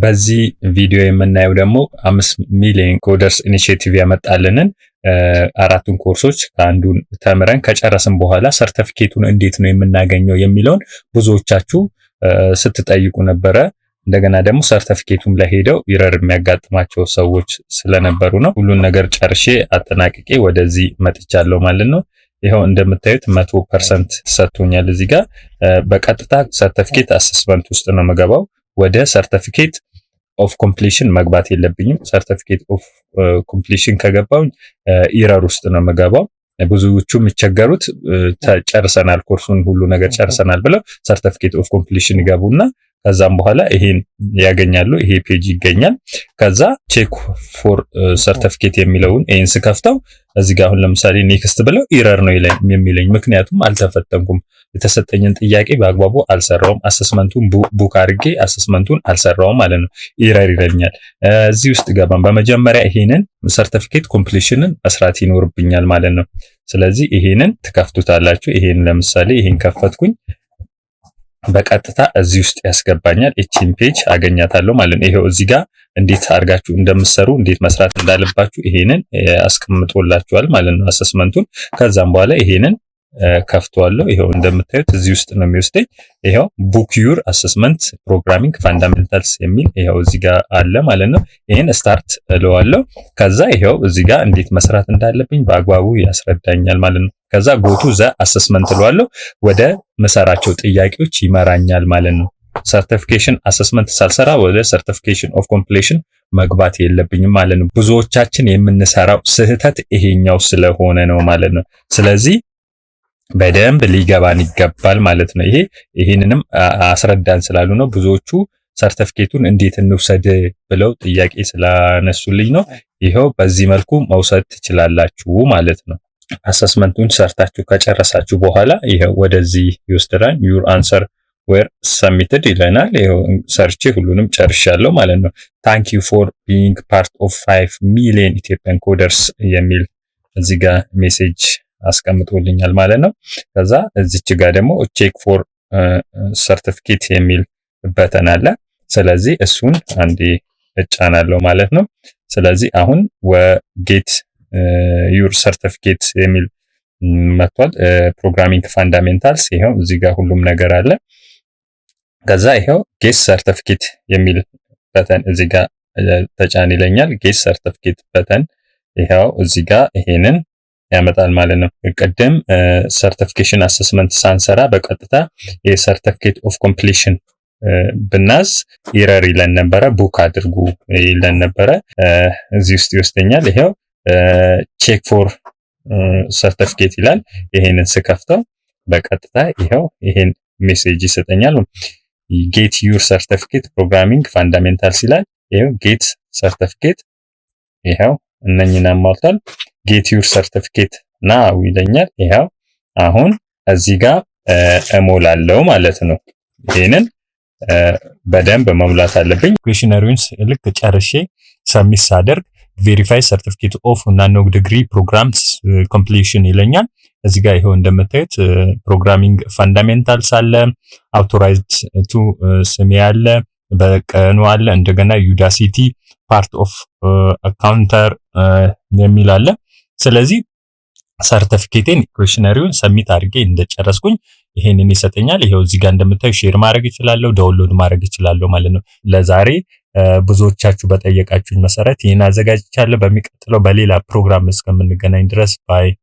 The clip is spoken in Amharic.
በዚህ ቪዲዮ የምናየው ደግሞ 5 million coders initiative ያመጣልንን አራቱን ኮርሶች ከአንዱን ተምረን ከጨረስን በኋላ ሰርተፊኬቱን እንዴት ነው የምናገኘው የሚለውን ብዙዎቻችሁ ስትጠይቁ ነበረ። እንደገና ደግሞ ሰርተፊኬቱም ላይ ሄደው error የሚያጋጥማቸው ሰዎች ስለነበሩ ነው። ሁሉን ነገር ጨርሼ አጠናቅቄ ወደዚህ መጥቻለሁ ማለት ነው። ይኸው እንደምታዩት 100% ሰጥቶኛል። እዚህ ጋር በቀጥታ certificate assessment ውስጥ ነው የምገባው። ወደ certificate of completion መግባት የለብኝም። Certificate of completion ከገባሁኝ error ውስጥ ነው የምገባው። ብዙዎቹ የሚቸገሩት ጨርሰናል፣ ኮርሱን ሁሉ ነገር ጨርሰናል ብለው certificate of completion ይገቡና ከዛም በኋላ ይሄን ያገኛሉ። ይሄ page ይገኛል። ከዛ check for certificate የሚለውን ይሄን ስከፍተው እዚህ ጋር አሁን ለምሳሌ next ብለው error ነው የሚለኝ፣ ምክንያቱም አልተፈተንኩም፣ የተሰጠኝን ጥያቄ በአግባቡ አልሰራውም፣ assessment ኡን book አድርጌ assessment ኡን አልሰራውም ማለት ነው። Error ይለኛል። እዚህ ውስጥ ገባን። በመጀመሪያ ይሄንን certificate completion ን መስራት ይኖርብኛል ማለት ነው። ስለዚህ ይሄንን ትከፍቱታላችሁ። ይሄን ለምሳሌ ይሄን ከፈትኩኝ፣ በቀጥታ እዚህ ውስጥ ያስገባኛል። ይቺን page አገኛታለሁ ማለት ነው። ይሄው እዚህ ጋር እንዴት አድርጋችሁ እንደምትሰሩ፣ እንዴት መስራት እንዳለባችሁ ይሄንን አስቀምጦላችኋል ማለት ነው assessment ኡን። ከዛም በኋላ ይሄንን ከፍተዋለሁ። ይሄው እንደምታዩት እዚህ ውስጥ ነው የሚወስደኝ። ይሄው book your assessment programming fundamentals የሚል ይሄው እዚህ ጋር አለ ማለት ነው። ይሄን start እለዋለሁ። ከዛ ይሄው እዚህ ጋር እንዴት መስራት እንዳለብኝ በአግባቡ ያስረዳኛል ማለት ነው። ከዛ go to the assessment እለዋለሁ። ወደ ምሰራቸው ጥያቄዎች ይመራኛል ማለት ነው። Certification assessment ሳልሰራ ወደ certification of completion መግባት የለብኝም ማለት ነው። ብዙዎቻችን የምንሰራው ስህተት ይሄኛው ስለሆነ ነው ማለት ነው። ስለዚህ በደንብ ሊገባን ይገባል ማለት ነው። ይሄንንም አስረዳን ስላሉ ነው፣ ብዙዎቹ ሰርተፊኬቱን እንዴት እንውሰድ ብለው ጥያቄ ስላነሱልኝ ነው። ይኸው በዚህ መልኩ መውሰድ ትችላላችሁ ማለት ነው። Assessment ኡን ሰርታችሁ ከጨረሳችሁ በኋላ ይኸው ወደዚህ ይወስደናል። Your answer were submitted ይለናል። ይኸው ሰርቼ ሁሉንም ጨርሻለሁ ማለት ነው። Thank you for being part of 5 million Ethiopian coders የሚል እዚህ ጋር message አስቀምጦልኛል ማለት ነው። ከዛ እዚች ጋር ደግሞ check for certificate የሚል button አለ። ስለዚህ እሱን አንዴ እጫናለሁ ማለት ነው። ስለዚህ አሁን get your certificate የሚል መጥቷል። Programming fundamentals ይኸው እዚህ ጋር ሁሉም ነገር አለ። ከዛ ይኸው get certificate የሚል button እዚህ ጋር ተጫን ይለኛል። Get certificate button ይኸው እዚህ ጋር ይሄንን ያመጣል ማለት ነው። ቅድም certification assessment ሳንሰራ በቀጥታ የ certificate of completion ብናዝ error ይለን ነበረ፣ book አድርጉ ይለን ነበረ። እዚህ ውስጥ ይወስደኛል። ይሄው check for certificate ይላል። ይሄንን ስከፍተው በቀጥታ ይሄው ይሄን message ይሰጠኛል። Get your certificate programming fundamentals ይላል። ይሄው get certificate ይሄው እነኝን አሟልቷል። Get your certificate now ይለኛል። ይሄው አሁን እዚህ ጋር እሞላለሁ ማለት ነው። ይሄንን በደንብ መሙላት አለብኝ። Questionnaire ውን ልክ ጨርሼ submit ሳደርግ verify certificate of nano degree programs completion ይለኛል። እዚህ ጋር ይኸው እንደምታዩት programming fundamentals አለ፣ authorized to ስሜ አለ፣ በቀኑ አለ፣ እንደገና Udacity part of accounter የሚል አለ። ስለዚህ ሰርተፊኬቴን questionnaire ውን submit አድርጌ እንደጨረስኩኝ ይሄንን ይሰጠኛል። ይሄው እዚህ ጋር እንደምታዩ share ማድረግ እችላለሁ፣ download ማድረግ እችላለሁ ማለት ነው። ለዛሬ ብዙዎቻችሁ በጠየቃችሁኝ መሰረት ይህን አዘጋጅቻለሁ። በሚቀጥለው በሌላ ፕሮግራም እስከምንገናኝ ድረስ bye።